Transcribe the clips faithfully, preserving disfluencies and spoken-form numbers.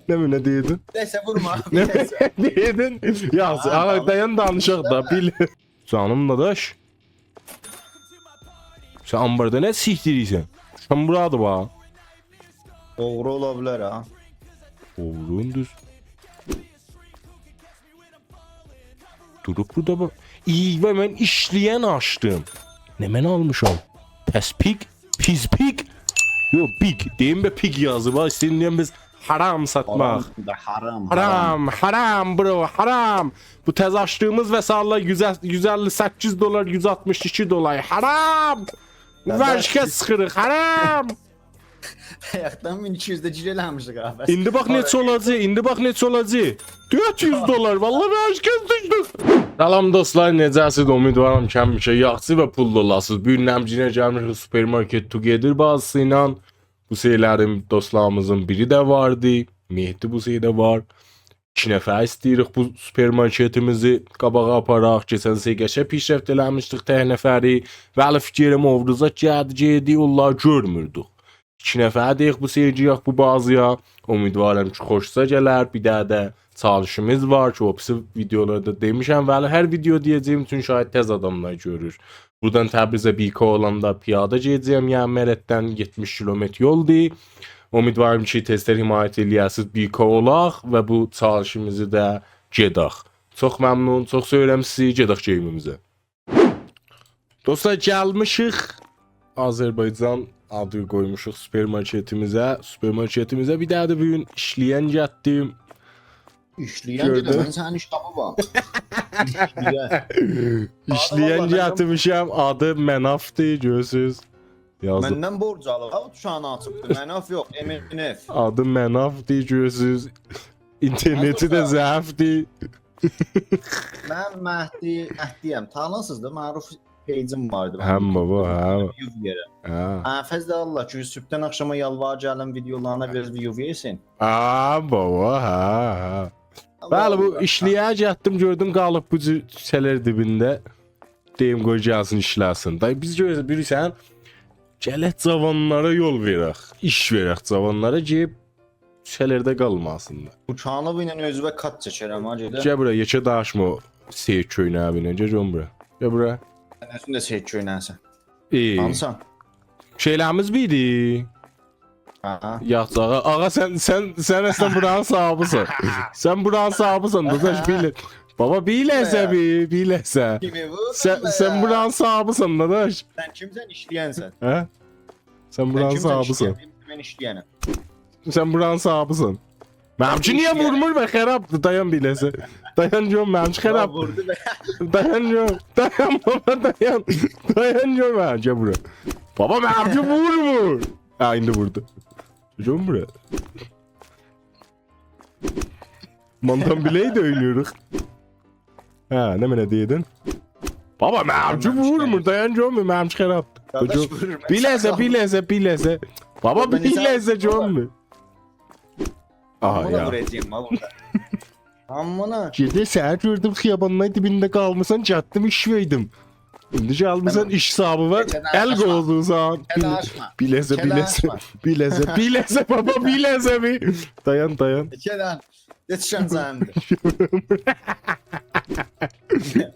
نمنه دئییردین؟ نه‌یسه، وورما. نمنه دئییردین؟ یاخشی، آها، آقا، دانیش. دایان دانیشاق دا، بیل. جانیم داداش. سن آنباردا نه سیکدیریرسن؟ سن بورادیر، باخ. اوغرو اولا بیلر، ها. اوغرو، دوز. دوروب بوردا باخ. ای، و من ایشله‌ین آچدیم. نمنه آلمیشام؟ پس پیگ؟ پیز پیگ؟ یوخ، بیگ. دئییم به پیگ یازیب ها. ایسته‌ییرم دئیم بیز حرام ساتماق. حرام، حرام، حرام، حرام. حرام، حرام، برو، حرام. بو تازا آچدیغیمیز وسایل‌لر یوز، یوز اللی سککیز دلار، یوز آلتمیش ایکی دلار. حرام! داداش، ورشکه سیخیریق، حرام! بایاقدان مین ایکی یوز ده گیر ائله‌میشیک ها، بس. ایندی باخ نئچه اولاجاق، ایندی باخ نئچه اولاجاق. دؤرد یوز دلار، والله ورشکه دوشدوک. سلام دوستلار، نئجه‌سیز؟ امیدوارام کی همیشه یاخشی و پوللو اولاسیز. بو گون هم یئنه گلمیشیک سوپرمارکت تو گئدیر بازیسی ایله. بو سری‌لرین دوستلاریمیزین بیری ده واردی. مهدی بو سری‌ده وار. ایکی نفر ایسته‌ییریک بو سوپرمارکتیمیزی قاباغا آپاراق. کئچن سری قشنگ پیشرفت ائله‌میشدیک تک نفری. ولی فیکریم اووروزا گلدی، گئدی، اونلاری گؤرموردوک. ایکی نفر دئییک بو سری گیرک بو بازی‌یا. امیدوارام کی خوشوزا گلر. بیر دنه ده چالشیمیز وار کی او بیریسی ویدئولاردا دئمیشم، ولی هر ویدئو دئیه‌جه‌ییم، چون شاید تازا آداملار گؤرور. بورادان تبریزه بیر کا اولاندا پیاده گئده‌جه‌یم، یعنی مرندن یئتمیش کیلومتر یولدور. امیدوارام کی تئزتر حمایت ائله‌یه‌سیز، بیر کا اولاق و بو چالشیمیزی ده گئدک. چوخ ممنون، چوخ سئویرم سیزی، گئدک گیمیمیزه. دوستلار، گلمیشیک آذربایجان آدی قویموشوق سوپرمارکتیمیزه. سوپرمارکتیمیزه بیر دنه ده بو گون ایشله‌ین گتدیم. ایشله‌ین گؤردون؟ دئدی، من سنین ایشله‌یین وار. ایشله‌ین. ایشله‌ین والله گتیرمیشم، آدی منافدیر، گؤرورسوز. یازیب. مندن بورج آلیب، ها، اوچانی آچیبدی. مناف یوخ، ام ان اف. آدی منافدیر، گؤرورسوز. اینترنتی ده ضعیفدیر. من مهدی، مهدی‌یم. تانیسیز دا، معروف پیجیم واردی. هم بابا، هم. یوویرم. هه. هه، فضل الله کی صبحدن آخشاما یالوار گلین ویدئولارینا بیر آز ویو وئرسین. هه، بابا، هه، هه. بلی، بو ایشله‌یه گتدیم، گؤردوم قالیب بو جور کوچه‌لر دیبینده. دئییم، قوی گلسین، ایشله‌سین. دای بیز گؤرورسن، بیلیرسن، گلک جاوانلارا یول وئرک، ایش وئرک جاوانلارا، گئدیب کوچه‌لرده قالماسینلار. بو کانیب ایله اؤزووه کات چکرم، ها، گئده. گل بورا، یئکه دانیشما او سید کؤینه‌وی ایله، گل گؤروم بورا. گل بورا. سن اؤزون ده سید کؤینه‌سن. ای. هانسان؟ شئیلریمیز بیردی. آها. یاخشی، آقا، آقا، سن، سن، سن اصلاً بورانین صاحیبیسن. سن بورانین صاحیبیسن، داداش، بیل. بابا، بیله‌سه، بیر، بیله‌سه. کیمی ووردون سن، به سن یا؟ بورانین صاحیبیسن، داداش. سن کیمسن، ایشله‌ینسن؟ هه؟ سن بورانین صاحیبیسن. سن کیمسن، ایشله‌ینسن؟ من ایشله‌ینم. سن بورانین صاحیبیسن. منیمکی نییه وورمور به خرابدیر؟ دایان بیر لحظه. دایان گؤروم، منیمکی خراب. ووردو به. دایان گؤروم. دایان بابا، دایان. دایان گؤروم، هه، گل بورا. بابا، منیمکی وورمور. هه، ایندی ووردو. گؤروم بورا. مانتان بیله‌یی ده اویناییریق. هه، نمنه دئییردین؟ بابا، منیمکی وورمور، دایان گؤروم، منیمکی خرابدیر. قارداش، وورور، من بیر لحظه، ساغ بیر لحظه، بیر لحظه. بابا، بابا، بیر لحظه، گؤروم. آها، بونو یا. ووراجاغام ها بوردا. آمانا. گئجه سنی گؤردوم، خیابانلارین دیبینده قالمیسان، گتدیم، ایش وئردیم. ایندی گلمیسن، تامام. ایش صاحابیوا ال قویدورسان. کئچه دانیشما. بیر لحظه، بیر لحظه، بیر لحظه، بیر لحظه، بابا، بیر لحظه، بیر. دایان، دایان. کئچه دان-، یئتیشن سندیر.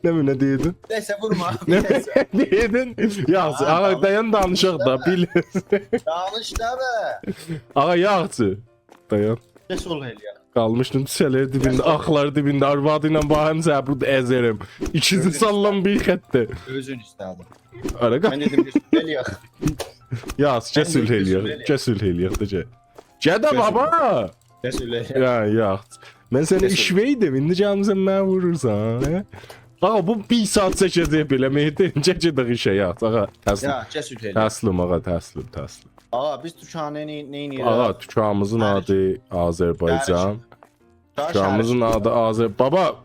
نمنه دئییردین؟ نه‌یسه، وورما. نمنه دئییردین؟ یوخ، آقا، دایان، دانیشاق دا، بیر لحظه. دانیش دا به. آقا، یاخچی. دایان. گل صلح ائله‌یک. قالمیشدیم کوچه‌لر دیبینده، آخلار دیبینده، آروادی ایله باهم زبرود ازرم. ایکیزی ساللام بیر خطده. اؤزون ایسته‌دین. آرا قال. من دئدیم، گل صلح ائله‌یک. یاخ، گل صلح ائله‌یک. گل صلح ائله‌یک ده، گل. گل ده، بابا. گل صلح ائله‌یک. یا، یاخ. من سنه ایش وئردیم، ایندی گلمیسن منی وورورسان، هه؟ آقا، بو بیر ساعت چکه‌جک بئله، مهدی، گل گئدک ایشه، یاخ، آقا، تسلیم. یا، گل صلح ائله‌یک. تسلیم، آقا، تسلیم، تسلیم. آقا، بیز دوکانی نه، نئینیریک؟ آقا، دوکانیمیزین آدی آذربایجان. دوکانیمیزین آدی آذر-، بابا!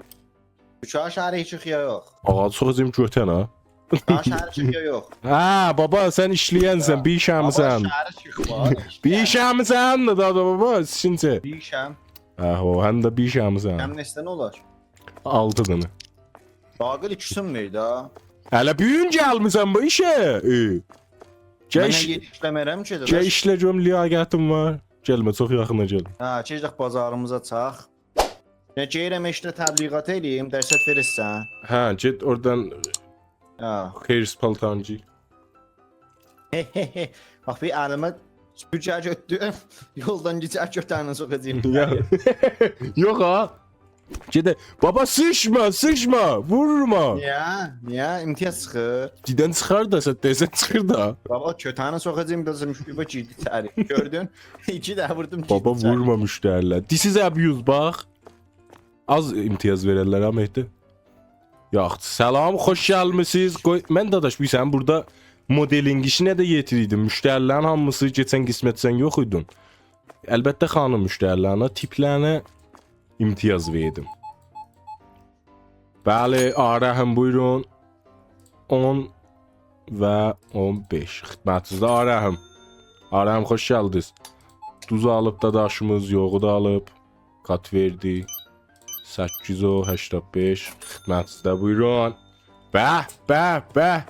دوکان شهر هئچ یوخ یا یوخ؟ آقا، چوخ ازیم گؤتن ها. دوکان شهر هئچ یوخ یا یوخ؟ هه، بابا، سن ایشله‌ینسن، بیر ایشه‌میسن. بابا، شهر هئچ یوخ، بابا. بیر ایشه‌میسن ده، دا، دا، بابا، سینچه. بیر ایشم. هه، او، هم ده بیر ایشه‌میسن. هم نئچه دنه اولار؟ آلتی دنه. داغیل ایکیسین نئیدی ها؟ هله بو گون گلمیسن بو ایشه؟ ای. گل من ایش-، نه ایشله‌میرم کی، گل داداش. ایشله گؤروم لیاقتین وار. گلمه، چوخ یاخینا گل. هه، گئدک بازاریمیزا چاخ. یا گئدیرم ائشیکده تبلیغات ائله‌ییم، درصد وئریرسن. هه، گئت اورادان هه. خیرس پالتارینجی. باخ، بیر الیمه سوپورگه گؤتدوم. یولدان گئچر گؤتونه سوخاجاغام. یا. یوخ ها. گئده. بابا، سیشما، سیشما، وورما. نییه؟ نییه؟ امتیاز چیخیر. گئدن چیخار دا، سن دئسن چیخیر دا. بابا، گؤتونه سوخاجاغام، بیر ده مشتری گیردی ایچری. گؤردون؟ ایکی ده ووردوم، گئتدی بابا، ایچری. وورما مشتری‌لر. This is abuse، باخ. آز امتیاز وئررلر ها، مهدی. یاخشی، سلام، خوش گلمیسینیز. قوی، من داداش، بیلیرسن، بورادا مدلینگ ایشینه ده یئتیریردیم. مشتری‌لرین هامیسی کئچن قسمت سن یوخ ایدین. البته، خانیم مشتری‌لرینه، تیپ‌لرینه امتیاز وئردیم. بلی، آقا رحیم، بویورون. اون و اون بئش. خدمتینیزده، آقا رحیم. آقا رحیم، خوش گلدینیز. دوز آلیب داداشیمیز، یوغورت آلیب. کارت وئردی. سککیز و هشتاد بئش. خدمتینیزده، بویورون. به، به، به.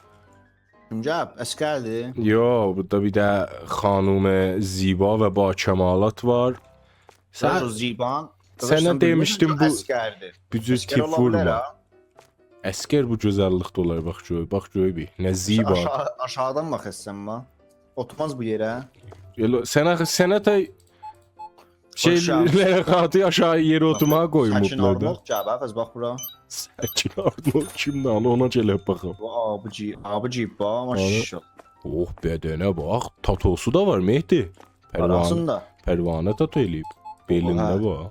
کیم گلیب؟ عسگردی؟ یو، بورادا بیر ده خانم زیبا و با کمالات وار. سن سن، او زیبان. سنه دئمیشدیم بو، عسگردی. بو جور عسگر تیپ اولا بیلر وورما. ها. عسگر بو گؤزللیکده اولار، باخ گؤر، باخ گؤر بیر. نه زیبا. آشا-، آشاغیدان باخ ایسته‌سن، باخ. اوتورماز بو یئره. ائله، سن آخی، سنه تای شئی، باخ، شام. لره‌خاتی آشاغی یئره اوتورماغا قویموبلار دا. سکین آرنولد گلیب، ها، بس باخ بورا. سکین آرنولد کیمدیر؟ اونا گلک باخاق. بو آبی گئ-، آبی گئییب، باخ، ماشاءالله. اوه، بدنه باخ. تاتوسو دا وار، مهدی. پروانه، آراسیندا. پروانه تاتو ائله‌ییب. بئلینده، هه، باخ.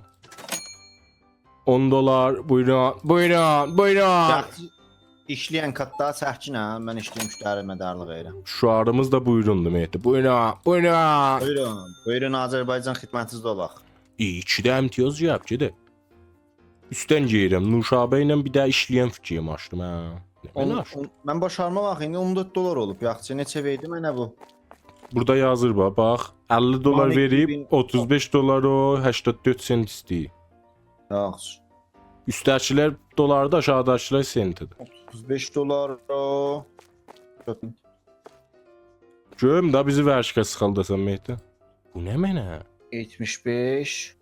اون دلار، بویورون، بویورون، بویورون. یاخشی، ایشله‌ین کارتلاری چکگین ها، من ایشله‌ییم، مشتری مدارلیق ائله‌ییرم. شعاریمیز دا بویوروندور، مهدی. بویورون، بویورون. بویورون، بویورون، آذربایجان خدمتینیزده اولاق. ای، ایکی ده امتیاز یاب، گئده. اوستدن گئدیرم، نوشابه ایله بیر ده ایشله‌ین فیکریم آچدیم، هه. نه اون، بئله آچدیم؟ اون، من باشارما باخ، ایندی اون دؤرد دلار اولوب، یاخشی، نئچه وئردی منه بو؟ بورادا یازیر، باخ، باخ. اللی دلار وئریب، اوتوز بئش دلار او، هشتاد دؤرد سنت ایسته‌ییر. یاخشی. اوستده‌کیلر دلاردی، آشاغیداکیلار سنتیدیر. اوتوز بئش دلار او. گؤروم ده بیزی ورشکه سیخالداسان، مهدی. بو نمنه؟ یئتمیش بئش.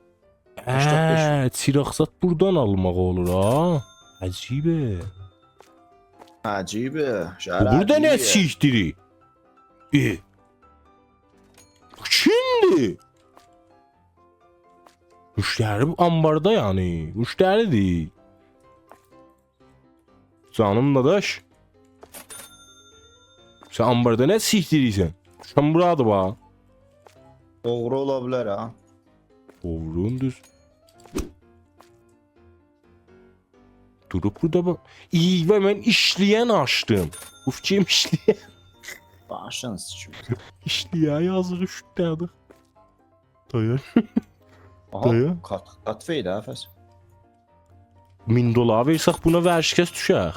هه، چیراغ‌زاد بوردان آلماق اولور ها. عجیبه. عجیبه. شهر بو بورادا نه عجیبه. سیکدیری؟ ای. بو کیمدیر؟ مشتری بو آنباردا یعنی. مشتری‌دیر. جانیم داداش. سن آنباردا نه سیکدیریرسن؟ سن بورادیر، باخ. اوغرو اولا بیلر ها. اوغرون دوز. دوروب بورادا باخ. ای، و من ایشله‌ین آچدیم. اوف، کیم ایشله‌ین؟ باشین سیکیم. ایشله‌ین یازیق اوشتده‌دیر. دایان. آها، دایان. کارت، کارت وئر ده، فس. مین دلار وئرسک بونا ورشکست دوشک.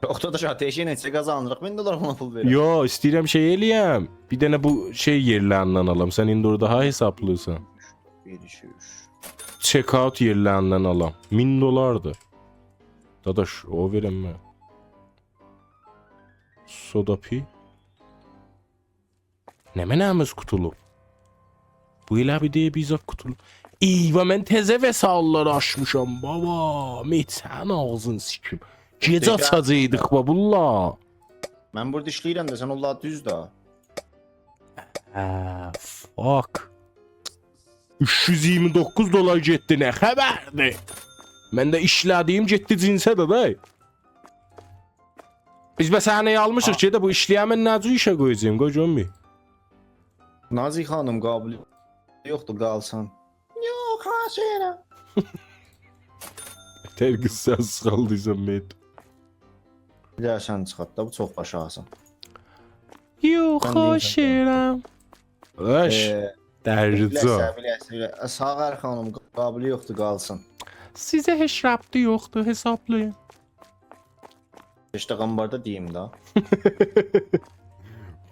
یوخ، داداش، آتشی نئچه قازانیریق؟ مین دلار بونا پول وئرک. یو، ایسته‌ییرم شئی ائله‌یم. بیر دنه بو شئی یئرلریندن آلام. سن ایندی اورادا ها حسابلاییرسان. بیر، ایکی، اوچ. چک اوت یئرلریندن آلام. مین دلاردیر. داداش، او وئرم من. سودا پی. نمنه‌میز قوتولوب؟ بو ائله بیر دئیه بیر زاد قوتولوب. ای، و من تزه وسایل‌لر آچمیشام، بابا. مهدی، سنین آغزین سیکیم. گئجه، گئجه آچاجاقدیق، بابا، والله. من بورادا ایشله‌ییرم ده، سن اونلار دوز ده. هه، fuck. اوچ یوز ایگیرمی دوققوز دلار گئتدی، نه خبردیر؟ من ده ایشله‌دیگیم گئتدی جنسه ده، دای. بیز به صحنه‌یه آلمیشیق کی، ده بو ایشله‌یه‌من نه جور ایشه قویاجاغام، قوی گؤروم بیر. نازی خانیم، قابلی یوخدور، قالسین. یوخ، خواهش ائدیرم. تر قیز سن سیخالدیسان، مهدی. بیر ده سن چیخارت دا، بو چوخ باش آغریسین. یوخ، من دئییم خواهش ائدیرم. داداش، ائ، درجه. بیله‌سن، بیله‌سن، بیله‌سن. ساغر خانیم، قابلی یوخدور، قالسین. سیزه هئچ ربطی یوخدور، حسابلایین. ایشته آنباردا دئییم ده.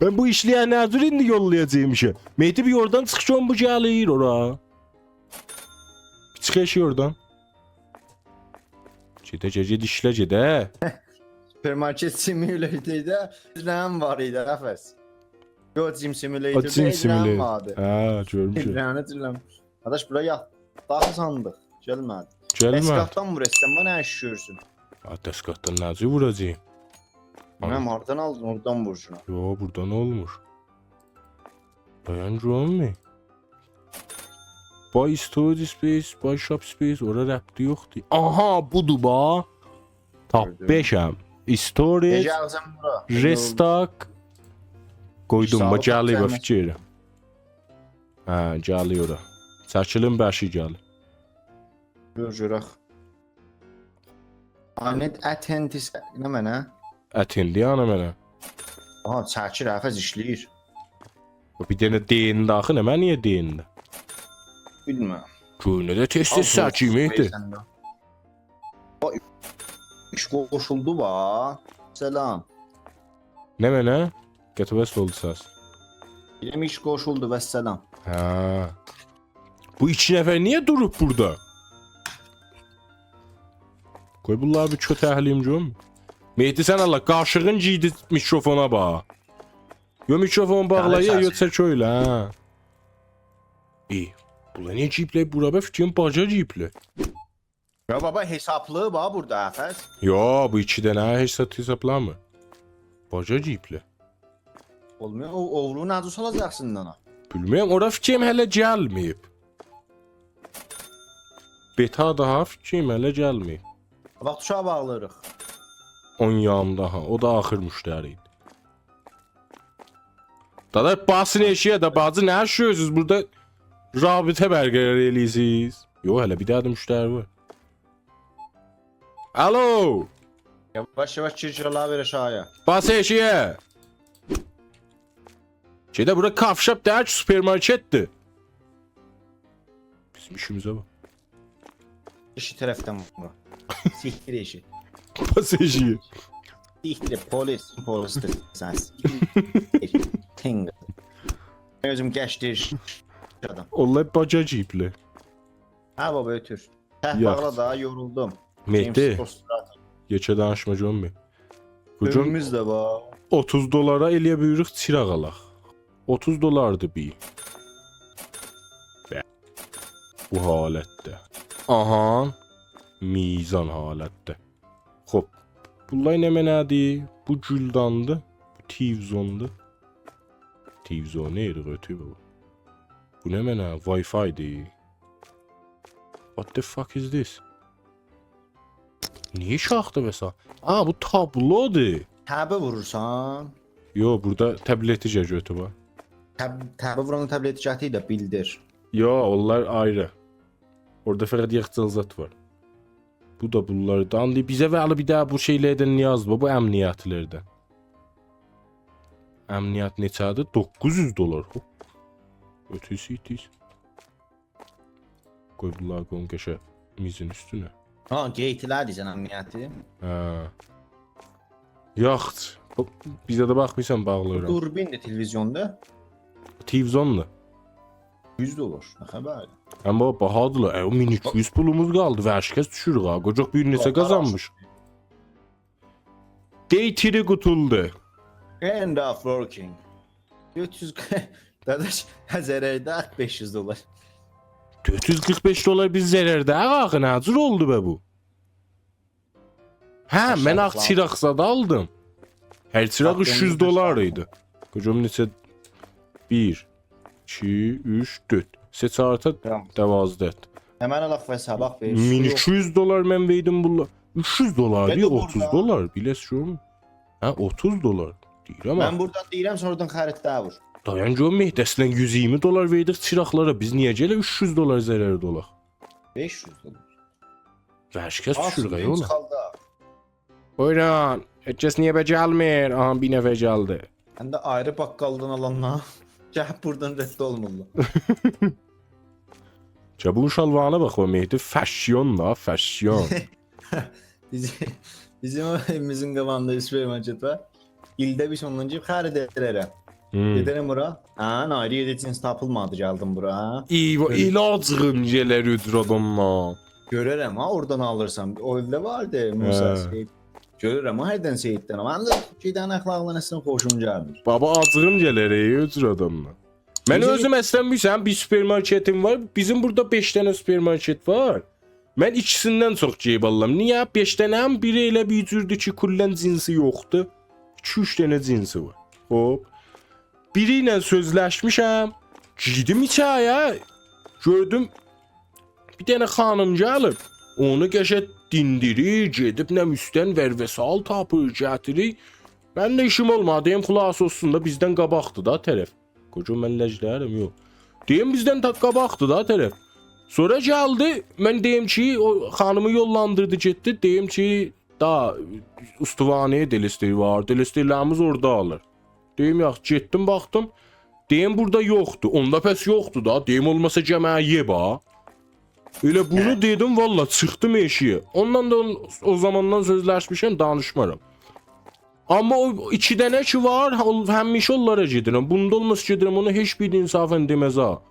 من بو ایشله‌ینی نه جور ایندی یوللایاجاغام ایشه؟ مهدی، بیر اورادان چیخ کی، بو گلیر اورا. بیر چیخ ائشییه اورادان. گئده، گئده، گئده، ایشله، گئده. سوپرمارکت سیمولاتوردا نه وار ایدی، قفس؟ یو، Gym Simulator او Gym Simulator. واردی. هه، گؤرموشوم. ادرنه دیلم. قارداش، بورا یات. داخی ساندیق. گلمه‌دی. گلمه‌دی. دستگاهدان وور، ایسته‌سن، بو نه ایش گؤرسون؟ ها، دستگاهدان نه جور ووراجاغام؟ بیلمیرم، هاردان آلدین، اورادان وورسون. یو، بوردان اولمور. دایان، گؤرمور. Buy storage space, buy shop space، اورا ربطی یوخدور. آها، بودور با. گؤردوم. تاپمیشام. Storage، نئجه آلسان بورا؟ Restock. قویدوم، باخ، گلیر، باخ، فیکیر. هه، گلیر اورا. چکیلین، بشی گلیر. گؤر، گؤرک. I need attendance. نمنه؟ Attendance نمنه؟ آها، چکیر، حافظ ایشله‌ییر. بیر دنه دئیینده آخی، نمنه نییه دئیینده؟ بیلمیرم. گؤر، نه ده تئز-تئز آلتین چکیرمیدی. وئرسن ده. باخ، ایش قوشولدو، باخ. سلام. نمنه؟ قطع و وصل اولدو سس. دئییرم، ایش قوشولدو، والسلام. هه. بو ایکی نفر نییه دوروب بوردا؟ قوی بونلاری بیر کؤتکله‌ییم گؤروم. مهدی، سن الله قاشیغین گیردی میکروفونا، باخ. یو، میکروفون باغلا، یوخسا چک اؤیله، هه. ای، بونلار نییه گییبلر بورا؟ به، فیکریم باجا گییبلر. یا بابا، حسابلی باخ بوردا، حافظ. یو، بو ایکی دنه هئچ زاد حسابلانمیر. باجا گییبلر. اولمور، او، اوغرونو نه جور سالاجاقسان اونا؟ بیلمیرم، اورا فیکریم هله گلمه‌ییب. بتا داها فیکریم هله گلمه‌ییب. باخ، اوشاغی باغلاییریق. اون یاندا، ها، او دا آخیر مشتری ایدی. دادا، باسین ائشییه ده، باجی، نه ایش گؤرورسونوز؟ بوردا رابطه برقرار ائله‌ییرسینیز؟ یوخ، هله بیر دنه ده مشتری وار. الو! یاواش-یاواش گیر، گیر، الله وئر آشاغییا. باس ائشییه! گئده، بورا کافی شاپ دئییل کی، سوپرمارکتدیر. بیزیم ایشیمیزه باخ. ایشی طرفدن وورا. سیکتیر ایشی. باس ائشییه. سیکتیر، پلیس، پلیسدیر سن. سیکتیر. تینگ. اؤزوم گشتیر آدام. والله باجا گییبلر. هه بابا، اؤتور. ته یاخشی. باغلا دا، یورولدوم. مهدی. جیمز استراحت. یئکه دانیشما، جون بی. بو گون اؤزوموز ده وار. اوتوز دلارا ائلیه بیلیریک چیراق آلاق. اوتوز دلاردیر بیر. به. بو حالتده. آها. میزان حالتده. خوب. بونلار نمنه‌دیر؟ بو گولداندیر. بو تلویزیوندور. تلویزیون نئیدی، اؤتور بو. بو نمنه؟ وای‌فای‌دیر. What the fuck is this? نییه ایشاقدی مثلا؟ آ، بو تابلودور. تبی وورورسان؟ یوخ، بوردا تبلتی گل گؤتور باخ. تب-، تبی ووراندا تبلتی گتیر ده بیلدیر. یوخ، اونلار آیری. اورادا فقط یخچال زاد وار. بو دا بونلاردان. بیزه ولی بیر دنه بو شئیلردن نیازدیر. بو امنیتلردن. امنیت نئچه‌دیر؟ دوققوز یوز دلار. هوپ. اؤتور سیتیز. قوی بونلاری قویوم قشه میزین اوستونه. ها، گئیتلر دئییرسن امنیتی. هه. یاخشی. بو، بیزه ده باخمیسان، باغلاییرام. دوربین ده تلویزیوندا. تلویزیوندور. یوز دلار. نه خبر؟ آمما باهادیرلار. ائ، او مین ایکی یوز پولوموز قالدی. وحشی کس دوشوروک ها. قوجاق بیر نئچه قازانمیش. Day three قوتولدو. End of working. دؤرد یوز، داداش، ضررده بئش یوز دلار. دؤرد یوز قیرخ بئش دلار بیز ضررده. آخی نه جور اولدو به بو؟ هه، من آخی چیراق زاد آلدیم. هر چیراق اوچ یوز دلار ایدی. قوجام نئچه؟ بیر، ایکی، اوچ، دؤرد. سه چهار تا دوازده. همن آلاق و صاباح وئر. مین ایکی یوز دلار من وئردیم بونلار. اوچ یوز دلار دئییر، اوتوز دلار. بیله‌سیز گؤروم. هه، اوتوز دلار. دئییرم من ها. بورادان دئییرم، سونرادان خرید ده وور. دایان گؤروم، مهدی، اصلاً یوز ایگیرمی دلار وئردیک چیراقلارا. بیز نییه گله اوچ یوز دلار ضررده اولاق؟ بئش یوز دلار. وحشی کس دوشور، قای اولا. بویورون، هئچ کس نییه به گلمیر؟ آها، بیر نفر گلدی. هم ده آیری باققالدان آلانلار. گلیب بورادان رد اولمورلار. گل بونون شالوارینا باخ، او مهدی. فشیون دا، فشیون. بیزیم، بیزیم او ائویمیزین قاباغیندا سوپرمارکت وار. ایلده بیر اوندان گئدیب خرید ائدیرم. هوم. گئدیرم اورا. هه، آیری یئرده جنس تاپیلمادی، گلدیم بورا، هه. ای، بو بؤیله. ائله آجیغیم گلر اؤجور آدامدان. گؤررم، ها، اورادان آلیرسان. او ائلده واردی، موسی، هه. شئی، گؤرورم، او هردن سئییددن. منیم ده گئدن اخلاقلارین اصلاً خوشوم گلمیر. بابا، آجیغیم گلیر، ای، او جور آدامدان. من نئجه اؤزوم اصلاً، بیلیرسن، بیر سوپرمارکتیم وار. بیزیم بورادا بئش دنه سوپرمارکت وار. من ایکیسیندن چوخ گئییب آلیرام. نییه؟ بئش دنه‌نین بیری ائله بیر جوردور کی، کلاً جنسی یوخدور. ایکی-اوچ دنه جنسی وار. خوب. بیری ایله سؤزلشمیشم. گیردیم ایچری‌یه. گؤردوم، بیر دنه خانیم گلیب. اونو قشنگ دیندیریر، گئدیب نه اوستدن ور وسایل تاپیر، گتیریر. من ده ایشیم اولمادی، دئدیم، خلاصه اولسون دا، بیزدن قاباقدیر دا طرف. قوجا، من لج دئییرم، یوخ. دئدیم، بیزدن تا قاباقدیر دا طرف. سونرا گلدی، من دئدیم کی، او خانیمی یوللاندیردی، گئتدی. دئدیم کی، دا استوانه‌یه دلستر وار، دلسترلریمیز اورادا آلیر. دئدیم، یاخشی، گئتدیم، باخدیم. دئدیم، بورادا یوخدور. اوندا پس یوخدور دا. دئدیم، اولماسا گل منه یئ، باخ. ائله بونو دئدیم، والله، چیخدیم ائشییه. اوندان دا اون-، او زاماندان سؤزلشمیشم، دانیشمارام. آمما او ایکی دنه کی وار، ها-، اول-، همیشه اونلارا گئدیرم. بوندا اولماسا گئدیرم، اونا هئچ بیری انصافاً دئمز ها.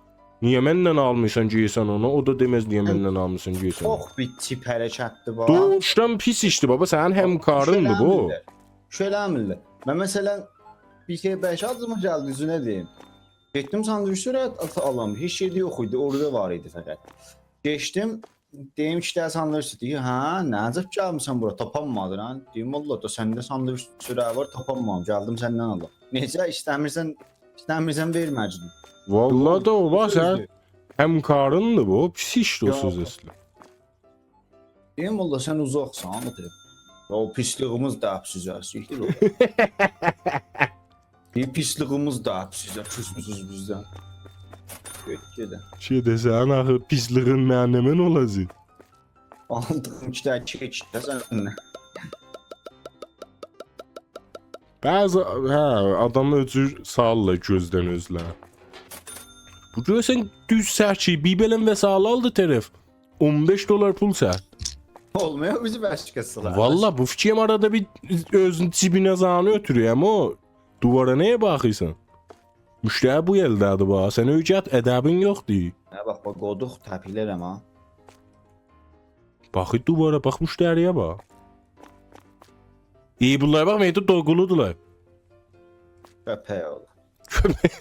نییه مندن آلمیرسان، گئییرسن اونا؟ او دا دئمز، نییه مندن آلمیرسان، گئییرسن اونا؟ چوخ بیر چیپ حرکتدیر، باخ. دوغرودان پیس ایشدیر، بابا، سنین همکاریندیر بو. شئی ائله‌میرلر. شئی ائله‌میرلر. من، مثلاً، بیر شئی بئش آدیما گلدی، دوزونه دئییم. گئتدیم ساندویچ سورت آت-، آلام. هئچ شئی ده یوخ ایدی، اورادا وار ایدی فقط. گئچدیم، دئدیم، ایکی دنه ساندویچ ایسته‌ییر. هه، نه عجب گلمیسن بورا، تاپانمادین، هه؟ دئدیم، والله دا سنده ساندویچ سورتی وار، تاپانمادیم. گلدیم سندن آلام. نئجه، ایسته‌میرسن، ایسته‌میرسن وئر مجنون. والله دا او، باخ، سن، دوزدور، همکاریندیر بو، پیس ایشدیر او سؤز اصلاً. دئدیم، والله سن اوزاقسان، او دئییر. یا، او پیسلیگیمیز ده اپسیزه، سیکتیر او. بیر پیسلیگیمیز ده اپسیزه، کوسموسوز بیزدن. گئت گئده. شئی دئسن، آخی پیسلیگین منه نمنه اولاجاق؟ آلدیغیم ایکی دنه کئک ده سندن. بعضی، هه، آدامی او جور سالیرلار گؤزدن اؤزلری. بو گؤرسن دوز چکیر، بیر بئله وسایل آلدی طرف. اون بئش دلار پول چکدی. اولمویا بیزی باشقاسینا. والله بو فیکریم آرادا بیر اؤزون جیبینه زانی اؤتورور، اما او دووارا نییه باخیرسان؟ مشتری بو یئرده‌دیر، باخ. سن اؤیرت، ادبین یوخدور. نه، باخ، باخ، قودوق تپیلرم ها. باخ، دووارا باخ، مشتری‌یه باخ. ای، بونلارا باخ، مهدی، دوغولودولار. کؤپک اوغلو. کؤپک.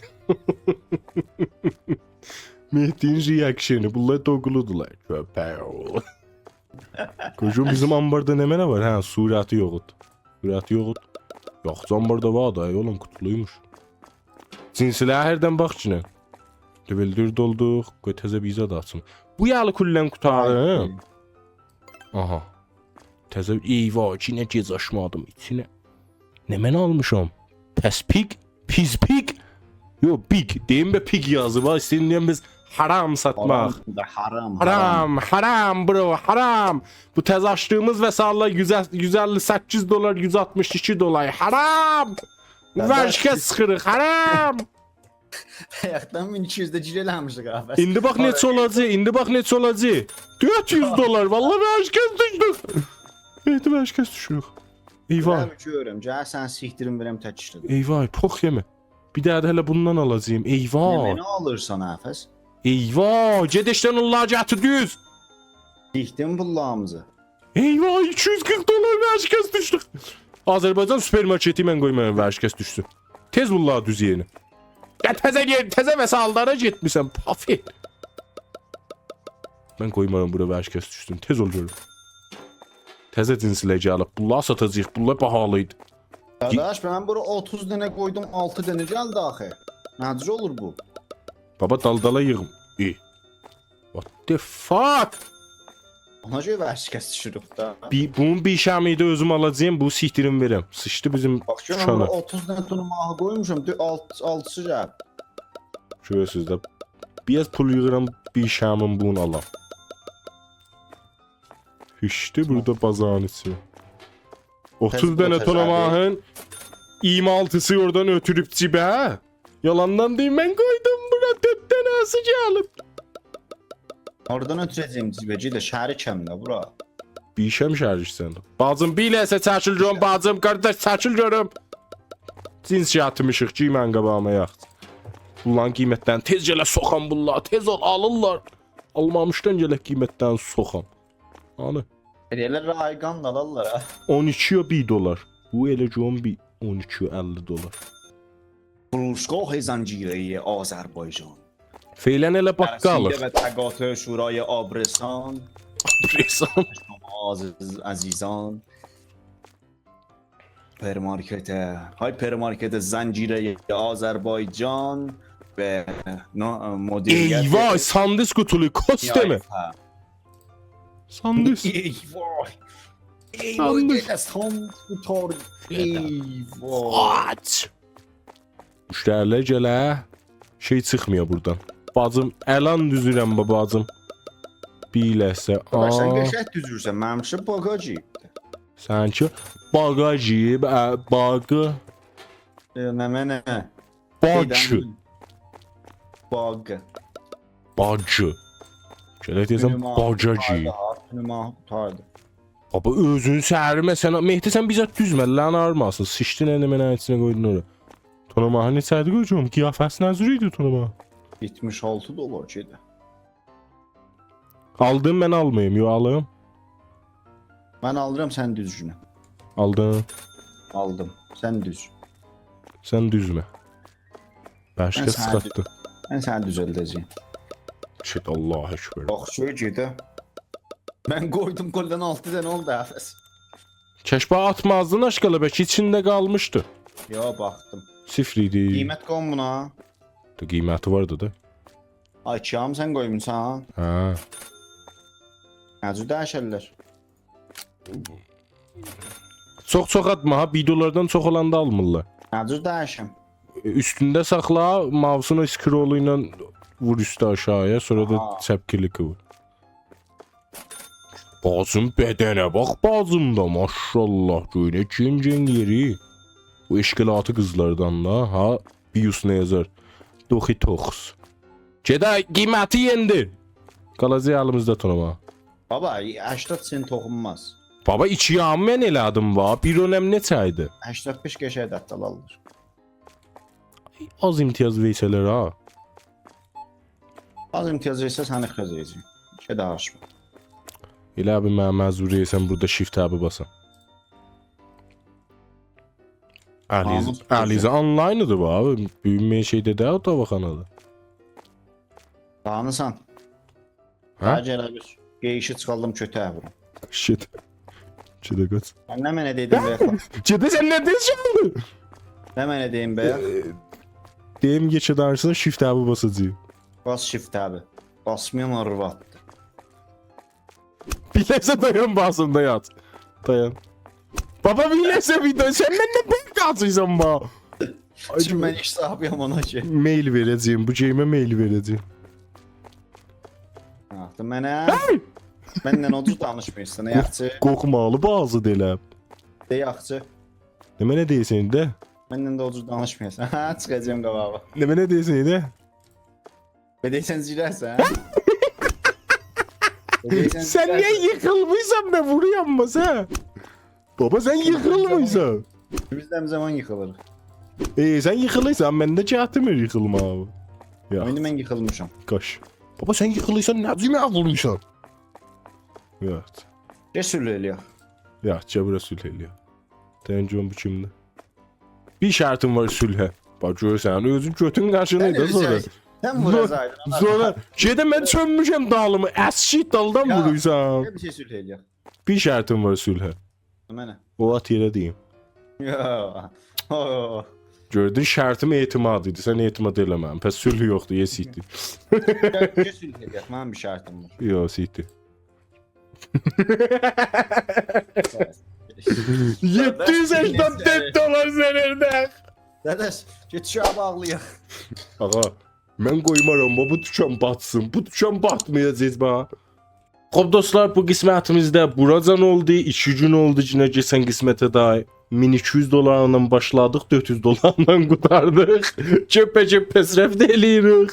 مهدی‌نین ریاکشنی، بونلار دوغولودولار. کؤپک اوغلو. قوجا، بیزیم آنباردا نمنه وار؟ هه، صورتی یوخدور. صورتی یوخدور. یوخ، آنباردا وار دا، ای اوغلوم، قوتولویموش. جنسلری هردن باخ کی، نه. لول دؤرد اولدوق. قوی تزه بیر زاد آچیم. بو یالی کلاً قوتاردی، هه؟ آی. آها. تزه، ای وای، کی نه گئج آچمادیم ایچینه. نمنه آلمیشام؟ پس پیگ؟ پیز پیگ؟ یوخ، بیگ. دئییم به پیگ یازیب ها. ایسته‌ییرم دئیم بیز حرام ساتماق. حرام دا، حرام، حرام، حرام. حرام، برو، حرام. بو تزه آچدیغیمیز وسایل‌لر یوز، یوز اللی سککیز دلار، یوز آلتمیش ایکی دلار. حرام! قارداش، ورشکه سیخیریق، حرام! بایاقدان مین ایکی یوز ده گیر ائله‌میشدیک ها، بس. ایندی باخ نئچه اولاجاق، ایندی باخ نئچه اولاجاق. دؤرد یوز دلار، والله ورشکست دوشدوک. مهدی، ورشکست دوشوروک. ای وای. من گؤرورم، گل سن سیکتیرین وئرم تک ایشله‌دیم. ای وای، پوخ یئمه. بیر دنه ده ائله بوندان آلاجاغام. ای وای. نمنه آلیرسان، ها، پس؟ ای وای، گئت ائشیکدن اونلاری گتیر دوز. سیکدین پوللاریمیزی. ای وای، ایکی یوز قیرخ دلار ورشکست دوشدوک. آذربایجان سوپرمارکتی، من قویمارام ورشکست دوشسون. تئز اول لا دوز یئرینه. یا تزه یئر، تزه وسایل‌لره گئتمیسن، پافی. من قویمارام بورا ورشکست دوشسون. تئز اول گؤروم. تزه جنسلر گلیب. بونلاری ساتاجاغیق. بونلار باهالی ایدی. قارداش، من بورا اوتوز دنه قویدوم، آلتی دنه گلدی آخی. نه جور اولور بو؟ بابا، دالدالا ییغیم. ای. What the fuck? اونا گؤره ورشکست دوشوروک دا. بیر، بونون بیر شمعی ده اؤزوم آلاجاغام، بو سیکتیرین وئرم. سیچدی بیزیم باخ، گؤرورم، دوکانا. بورا اوتوز دنه تونو ماهی قویموشام، دؤ-، آلت-، آلتیسی گلیب. گؤرورسوز ده. بیر آز پول ییغیرام، بیر شمعین بونو آلام. هیشدی بورادا بازارین ایچی. اوتوز دنه تونو ماهین اییرمی آلتیسی اورادان اؤتوروب جیبه. یالاندان دئییم، من قویدوم بورا، دؤرد دنه‌سی گلیب. هاردان اؤتوره‌جه‌یم جیبه، گئده شریکم ده بورا. بیر ایشه شریکسن. باجیم، بیر لحظه چکیل گؤروم، باجیم، قارداش، چکیل گؤروم. جنس گتیرمیشیک کی، من قاباغیما یاخشی. بونلارین قیمتلرینی تئز گله سوخام بونلاری، تئز اول، آلیرلار. آلمامیشدان گله قیمتلرینی سوخام. هانی؟ ائله رایگان دا آلارلار ها. اون ایکی و بیر دلار. بو ائله کی اون بیر، اون ایکی و اللی دلار. فروشگاه زنجیره‌ای آذربایجان. فعلاً ائله باققاللیق. در رسیده به تقاطع شورای آبرسان. آبرسان. شما عزیز-، عزیزان. سوپرمارکت، هایپرمارکت زنجیره‌ای آذربایجان به نا-، مدیریت ای وای، ساندیس قوتولو، کس دئمه. نیایفه. ساندیس. ای وای. ای وای، ساندیس. گئده ساندیس قوتار. گئده. ای وای. آچ. مشتری‌لر گله، شئی چیخمیر بوردان. باجیم، الان دوزورم با باجیم. بیر لحظه. قارداش، سن آ. قشنگ دوزورسن، منیمکی باگا گیریب. سنینکی باگا گیریب، ا، باگی. ائ، نمنه؟ باگ. شئیدن، باگ. باگ. گرک دئیه‌سن، تونو ماهی باگا قوتاردی گیریب. ها، تونو ماهی قوتاردی. بابا، اؤزون سری، مثلاً، مهدی، سن بیزه دوزمه، لن آرماسین. سیچدین، ایندی منه ایچینه قویدون اورا. تونو ماهی نئچه‌دی قوجام؟ قیافه‌سی نه جور ایدی تونو ماهی؟ یئتمیش آلتی دلار گئده. آلدین، من آلماییم، یوخ، آلیم. من آلیرام، سن دوزگونه. آلدین. آلدیم. سن دوز. سن دوزمه. باشقا من سنی سیخاتدی. دوز-، من سنی دوزلده‌جه‌یم. شیت، الله اکبر. باخ، شئی گئده. من قویدوم کلاً آلتی دنه اولدو، حافظ. کشبه آتمازدین آشقالا، بلکه ایچینده قالمیشدی. یوخ، باخدیم. صفر ایدی. قیمت قویوم بونا. دا قیمتی واردی دا. آی، کیام سن قویموسان؟ هه. نه جور دییشرلر؟ چوخ چوخ آتما ها، بیر دلاردان چوخ اولاندا آلمیرلار. نه جور دییشیم؟ اوستونده ساخلا، ماوسون او اسکرولو ایله وور اوسته آشاغییا، سونرا دا آها. چپ کلیکی وور. باجیم بدنه باخ، باجیم دا، ماشاءالله، گؤیونه گئن گئن یئری. بو اشکلاتی قیزلاردان دا، ها، بیوست نه یازار؟ دوخی توخس. گئده، قیمتی یئندی. قالاجاق الیمیزده تونو ماهی. بابا، هشتاد سنت توخونماز. بابا، ایکی یاریم من ائله‌دیم، وا. بیر اونم نئچه ایدی؟ هشتاد بئش قشنگ دتال آلیر. آز امتیاز وئرسه‌لر ها. آز امتیاز وئرسه سنی خرج ائده‌جه‌یم. گئده آشما. ائله بیل منه مجبور ائله‌ییرسن بورادا شیفت تبی باسام. علیز-، ناموس قیزی. علیزه آنلاینیدی بو، آبی. بویونمه‌یه شئیده ده، او داواخانادا. دانیسان. هه؟ هه، گل، آبی. قئییشی چیخاردیم، کؤتک ووروم. شیت. گئده قاچ. سن نمنه دئدین، بئیخ؟ گئده، سن نه دئییرسن؟ نمنه دئییم، بئیخ؟ ائ، دئییم، یئکه دانیشسان، شیفت تبی باساجاغیق. باس شیفت تبی. باسمایام، آرواددیر. بیر لحظه دایان، باسیم، دایان. دایان. بابا، بیر لحظه، بیر دایان. سن مندن بئیک قاچیرسان، با. آی، چونکی من ایش صاحیبی‌یم اونا کی. میل وئره‌جه‌یم، بو گئیمه میل وئره‌جه‌یم. آخی منه، هئی! منن اوجوز دانیشمیرسان، قورخ-، یاخشی. قورخمالی بازی دئییلم. دئ، یاخشی. نمنه دئییرسن ایندی؟ منن ده اوجوز دانیشمیرسان. هه، چیخاجاغام قاباغا. نمنه دئییرسن ایندی؟ به دئییرسن زیره‌سن؟ به دئییرسن سن نییه زیره‌سن؟ ییخیلمیرسان، من وورویام، باسا؟ بابا، سن ییخیلمیرسان. بیز ده زامان ییخیلیریق. ائ، سن ییخیلیرسان، منده گتیرمیر ییخیلماغی. یا. ایندی من ییخیلمیشام. قاچ. بابا، سن ییخیلیرسان، نه جور منه وورورسان؟ یات. گل صلح ائله‌یک. یات، گل بورا صلح ائله‌یک. دئین گؤروم بو کیمدیر؟ بیر شرطیم وار صلحه. باخ، گؤرورسن، اؤزون گؤتون قاشینی دا سونرا. سن ووراجاقدین، آنا. سونرا، گئده من چؤنموشم دالیما، اسکیت دالدان وورورسان. یا، گل بیر شئی صلح ائله‌یک. بیر شرطیم وار صلحه. منه. او آت یئره دئییم. یا. او. گؤردون، شرطیم اعتماد ایدی. سن اعتماد ائله‌مه‌دین. پس صلح یوخدور، یئ سیکدیر. گل، گل صلح ائله‌یک، منیم بیر شرطیم وار. یوخ، سیکدیر. یئددی یوز سکسن دؤرد دلار ضررده. داداش، گئت شویه باغلایاق. آغا، من قویمارام، بو، بو دوکان باتسین. بو دوکان باتمایاجاق، باخ. خوب، دوستلار، بو قسمتیمیز ده بوراجان اولدو. ایکی گون اولدو، یئنه کئچن قسمته ده مین ایکی یوز دلارلا باشلادیق، دؤرد یوز دلارلا قوتاردیق. گؤپ‌به‌گؤپ پیشرفت ائله‌ییریک.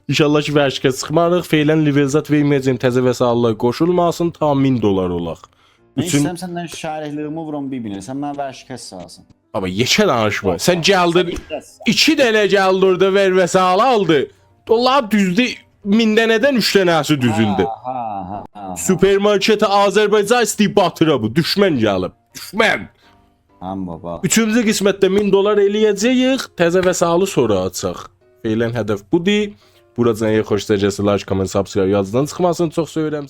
ان‌شاءالله کی، ورشکست چیخماریق. فعلاً لول زاد وئرمه‌یه‌جه‌یم، تازه وسایل‌لر قوشولماسین، تا مین دلار اولاق. من اوچون ایسته‌ییرم سندن شریک‌لیگیمی ووروم بیر-بیرینه. سن منه ورشکست سالاسان. بابا، یئکه دانیشما. سن گلدین، سن ایکی دنه گلدی اورادا، ور وسایلی آلدی. والله دوزدو، مین دنه‌دن اوچ دنه‌سی دوزولدو. ها، ها، ها، ها. آها. سوپرمارکت آذربایجان ایسته‌ییب باتیرا بو. دوشمن گلیب. دوشمن. هم بابا. اوچونجو قسمتده مین دلار ائله‌یه‌جه‌ییک. تازه وسایلی سونرا آچاق. فعلاً هدف بودور. بوراجان اگر خوشوزا گلسه، لایک، کامنت، سابسکرایب یادینیزدان چیخماسین. چوخ سئویرم